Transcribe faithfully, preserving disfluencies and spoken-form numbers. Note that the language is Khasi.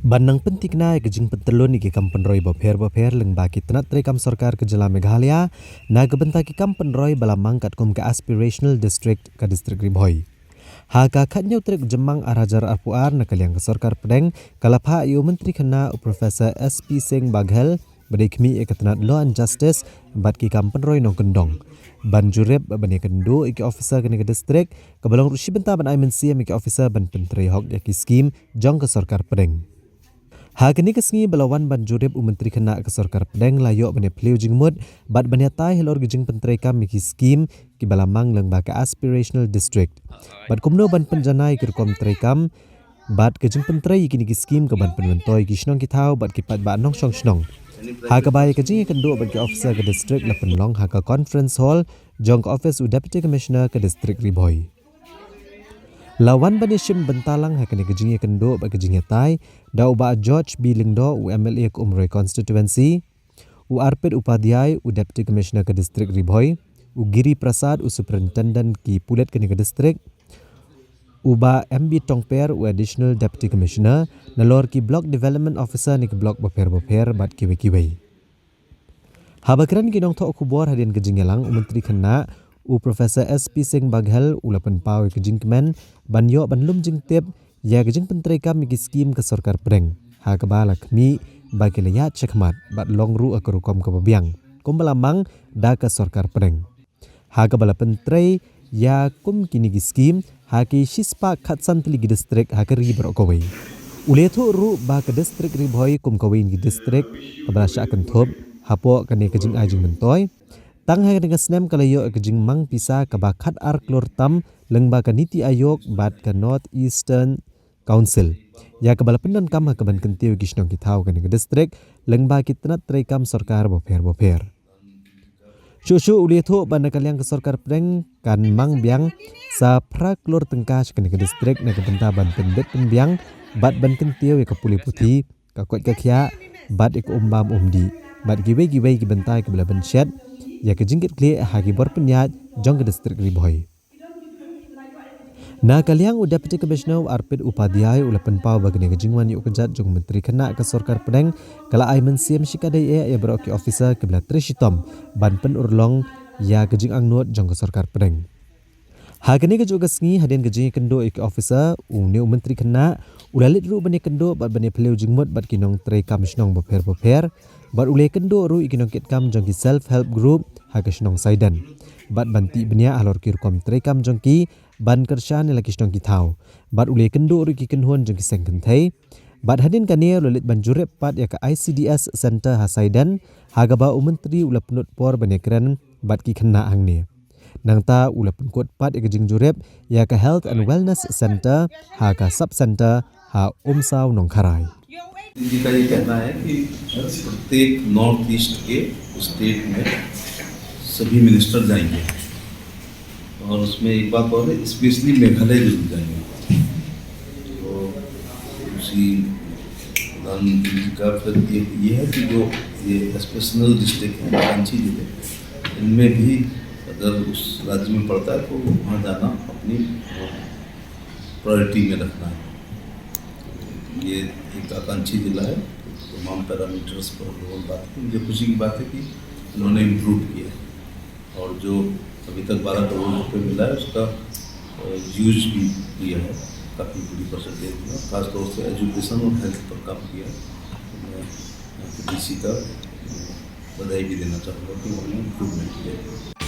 Ban nang pynthikna ïa ka jingpyntyllun ïa ki kam pynroi bapher bapher lyngba ki tnat treikam sorkar ka jylla Meghalaya, na ka bynta ki kam pynroi ba la mang katkum ka Aspirational District ka District Ri Bhoi. Ha ka khatñiew tarik Jymmang ar hajar arphew ar, na ka liang ka sorkar pdeng ka la phah ïa u Myntri Khynnah u Professor S P Singh Baghel, ba dei khmih ïa ka tnat Law and Justice bad ki kam pynroi nongkyndong, ban jurip ban ïakynduh ïa ki officer kane ka district, kaba long ruh shi bynta ban ai mynsiem ïa ki officer ban pyntrei hok ïa ki skim jong ka sorkar pdeng. Ha kane ka sngi ba la wan ban jurip, u Myntri Khynnah ka sorkar pdeng la ïoh ban ïaphylliew jingmut bad ban ïatai halor ki jingpyntreikam ïa ki skim kiba la mang lyngba ka Aspirational District, bad kumno ban pynjanai ki rukom treikam bad ka jingpyntrei ïa kine ki skim ka ban pynmyntoi ïa ki shnong ki thaw bad ki paidbah nongshong shnong. Ha kaba ïa ka jingïakynduh bad ki officer ka district la pynlong ha ka conference hall jong ka office u Deputy Commissioner ka District Ri Bhoi. La wan ban ïashim bynta lang ha kane ka jingïakynduh bad ka jingïatai da u Bah George B Lyngdoh, u M L A ka Umroi Constituency, u Arpit Upadhyay, u Deputy Commissioner ka District Ri Bhoi, u Giri Prasad, u Superintendent ki Pulit kane ka district, u Bah M B Tongper, u Additional Deputy Commissioner, nalor ki Block Development Officer na ki block bapher bapher bad kiwei kiwei. Haba kren ki nongthoh khubor hadien ka jingïalang, u Myntri Khynnah u Professor S P Singh Baghel u la pynpaw ïa ka jingkmen ban ïoh ban lum jingtip ïa ka jingpyntreikam ïa ki skim ka sorkar pdeng, ha kaba la khmih ba ki la ïaid shakhmat bad long ruh ha ka rukom kaba biang kumba la mang da ka sorkar pdeng, ha kaba la pyntrei ïa kum kine ki skim ha ki shispah khatsan tylli ki district ha ka ri baroh kawei. U la ïathuh ruh ba ka District Ri Bhoi kum kawei na ki district kaba la shah kynthup hapoh kane ka jingai jingmyntoi. Tang ha kane ka snem ka la ïoh ka jingmang pisa kaba khatar klur tam lyngba ka NITI Aayog bad ka North Eastern Council, ïa kaba la pyndonkam ha kaban kyntiew ïa ki shnong ki thaw kane ka district lyngba ki tnat treikam sorkar bapher bapher. Shuh shuh u la ïathuh ba na ka liang ka sorkar pdeng kan mang biang sa phra klur tyngka sha kane ka district na ka bynta ban pynbit pynbiang bad ban kyntiew ïa ka pule puthi, ka koit ka khiah bad ïa ka um bam um dih bad kiwei kiwei ki bynta kiba la bynshet ïa ka jingkitkhlieh ha ki bor pynïaid jong ka District Ri Bhoi. Na ka liang u Deputy Commissioner u Arpit Upadhyay u la pynpaw ba kane ka jingwan ïuh kjat jong u Myntri Khynnah ka sorkar pdeng ka la ai mynsiem shikatdei eh ïa baroh ki officer kiba la trei shitom ban pynurlong ïa ka jingangnud jong ka sorkar pdeng. Ha kane kajuh ka sngi hadien ka jingïakynduh ïa ki officer, une u Myntri Khynnah u la leit ruh ban ïakynduh bad ban ïaphylliew jingmut bad ki nongtreikam shnong bapher bapher bad u la ïakynduh ruh ïa ki nongkitkam jong ki Self Help Group ha ka shnong Saiden bad ban tip bniah halor ki rukom treikam jong ki ban kyrshan ïa la ki shnong ki thaw bad u la ïakynduh ruh ïa ki kynhun jong ki seng kynthei. Bad hadien kane u la leit ban jurip pat ïa ka I C D S Center ha Saiden, ha kaba u Myntri u la pynlut por ban ïakren bad ki khynnah hangne. Nangta u la pynkut pat ïa ka jingjurip ïa ka Health and Wellness Center ha ka Sub Center ha Umsaw Nongkharai. जी का ये कहना है कि प्रत्येक नॉर्थ ईस्ट के स्टेट में सभी मिनिस्टर जाएंगे, और उसमें एक बात और है, स्पेशली मेघालय जरूर जाएंगे। तो उसी प्रधानमंत्री जी का फिर एक ये है कि जो ये एस्पिरेशनल डिस्ट्रिक्ट है, रांची जिले, इनमें भी अगर उस राज्य में पड़ता है तो वहाँ जाना अपनी प्रायोरिटी में रखना है। ये एक आकांक्षी जिला है, तमाम पैरामीटर्स पर हम लोगों ने बात की। मुझे खुशी की बात है कि इन्होंने इम्प्रूव किया है, और जो अभी तक बारह करोड़ रुपए मिला है, उसका यूज भी किया है काफ़ी बड़ी परसेंटेज में। खासतौर से एजुकेशन और हेल्थ पर काम किया है। मैं यहाँ के डीसी का बधाई भी देना चाहूँगा कि उन्होंने इम्प्रूवमेंट किया है।